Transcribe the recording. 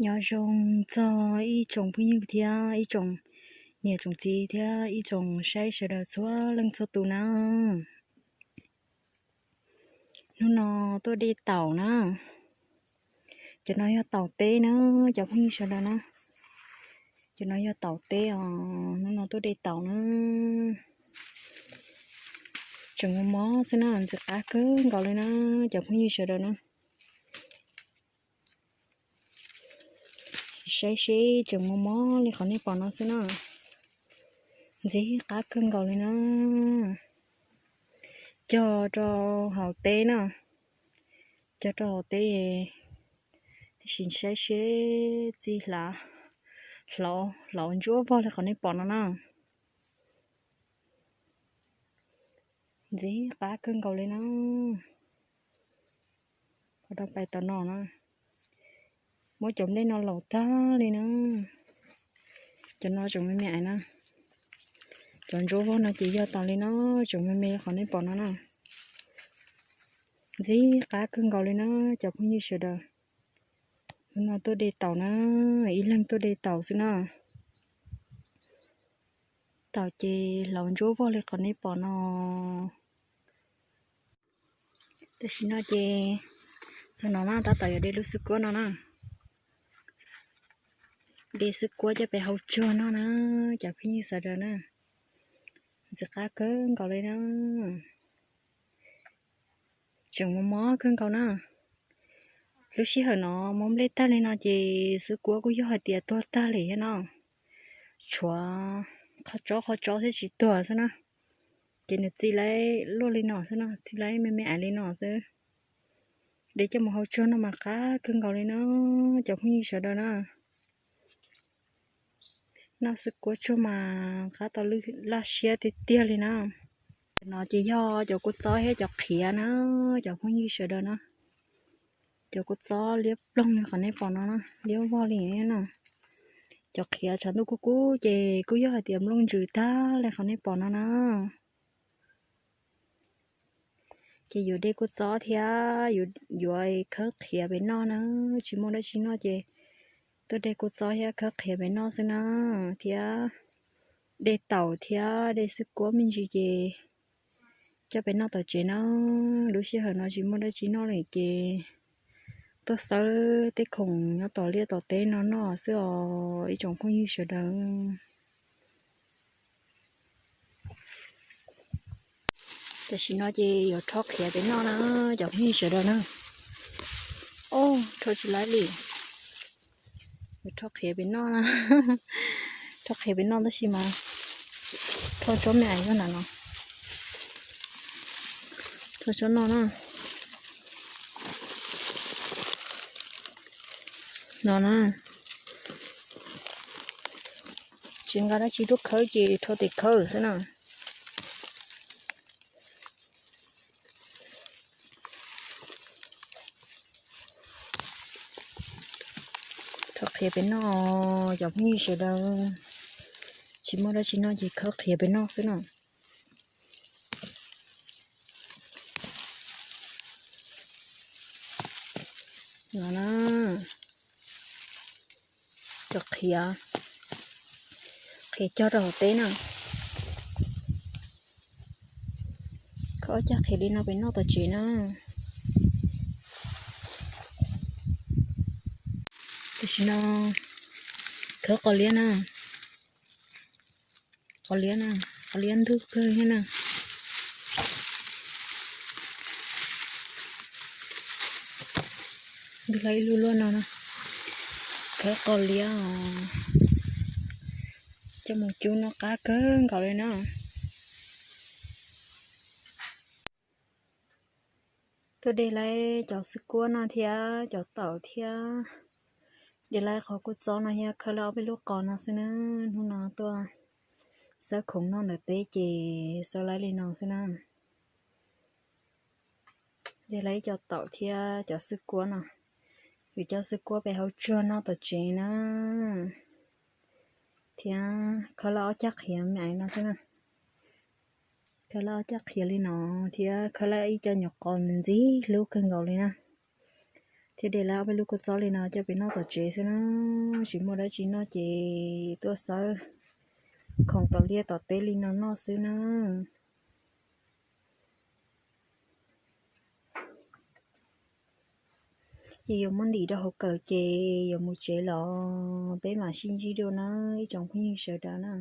Nyob zoo txog ib tsoom phooj ywg thiab ib tsoom niam tsoom txiv thiab ib tsoom saib sawv daws txhua leej txhua tus na. Hnub no tuaj de taum na. Cov no yog taum teb na, cov phooj ywg sawv daws na. Cov no yog taum teb os, hnub no tuaj de taum na. Tseem mos mos xwb na, ntxim qab kawg nkaus li na, cov phooj ywg sawv daws na. Saib seb tseem mos mos li qhov nej pom no xwb na. Ntxim qab kawg nkaus li na. Cog rau hauv teb na. Cog rau hauv teb, tab sis saib seb txij hlav, hlav ntsuab vog li qhov nej pom no na. Ntxim qab kawg nkaus li na. Qhov rau pais tom no na, muab cov nplej no laus tag li na. Cov no tseem me me na. Cov ntsuab vog no ces yog tas li no, tseem me me qhov nej pom no na. Ntxim qab kawg nkaus li na, cov phooj ywg sawv daws. Hnub no tuaj de taum na, ib leeg tuaj de taum xwb na. Taum ces hlav ntsuab vog li qhov nej pom no. Tam sim no ces txog no na, tab tom yuav de lub xwb kuab no na. De xwb kuab coj pem hau tsuag noj na, cov phooj ywg sawv daws na. Ntxim qab kawg nkaus li na. Tseem mos mos kawg nkaus na. Lub sij hawm no muab nplej tag li no ces xwb kuab kuj yog hais tias tuag tag li thiab no. Tshuav qhov tsob qhov tsob thiab tsis tuag xwb na. Ces nws txi laib luaj li no xwb no, txi laib me me ais li no xwb. De coj mus hau tsuag noj mas qab kawg nkaus li na, cov phooj ywg sawv daws na. Noj xwb kuab tsuag mas qab tau laj siab tiag tiag li na. Cov no ces yog cov kua txob thiab cov qhiav na, cov phooj ywg sawv daws na. Cov kua txob liab ploog li qhov nej pom no na, liab vog li na. Cov qhiav tshav ntuj kub kub ces kuj yog hais tias nplooj ntsws tag li qhov nej pom no na. Ces yuav de kua txob thiab yuav khawb qhiav pem noj na, tsis muaj dab tsi noj ces tuaj de kua txob thiab khawb qhiav pem noj xwb na, thiab de taum thiab de xwb kuab me ntsis ces coj pem noj tom tsev na. Lub sij hawm no tsis muaj dab tsi noj li ces tuaj xawb tej khoom nyob tom liaj tom teb no noj xwb os ib tsoom phooj ywg sawv daws. Tam sim no ces yuav rho qhiav pem noj na, cov phooj ywg sawv daws na. Os, rho tsis laib li. Yuav rho qhiav pem noj na. Rho qhiav pem noj tab sis mas rho tsob me ais nyob nram no. Rho tsob no na. No na. Tsis nqa dab tsi tuaj khawb ces rho tes khawb xwb na. Rho qhiav pem noj, cov phooj ywg sawv daws. Tsis muaj dab tsi noj ces khawb qhiav pem noj xwb na. No na, cov qhiav, qhiav cog rau hauv teb na. Khawb ob cag qhiav li no pem noj tom tsev na. Tam sim no khawb qos liab na. Qos liab na, qos liab ntug kawg thiab na. Ntug lawm ib lub luaj no na. Khawb qos liab os. Coj mus cub noj qab kawg nkaus li na. Tuaj de laib cov xwb kuab no thiab cov taum thiab, de laib qhov kua txob no thiab khawb laib ob peb lub qos no xwb na. Hnub no tuaj xawb khoom noj ntawm teb ces xawb laib li no xwb na. De laib cov taum thiab cov xwb kuab no, vim cov xwb kuab pem hauv tsuag noj tom tsev na. Thiab khawb laib ob cag qhiav me ais no xwb na. Khawb laib ob cag qhiav li no, thiab khawb laib ib co nyuam qos ntxim hlub kawg nkaus li na. Ces de lawv ob peb lub kua txob li no coj pem noj tom tsev xwb na. Tsis muaj dab tsi noj ces tuaj xawb khoom tom liaj tom teb li no noj xwb na. Ces yuav muab ntim rau hauv kawm ces yuav mus tsev los peb mam sib ntsib dua na ib tsoom phooj ywg sawv daws na.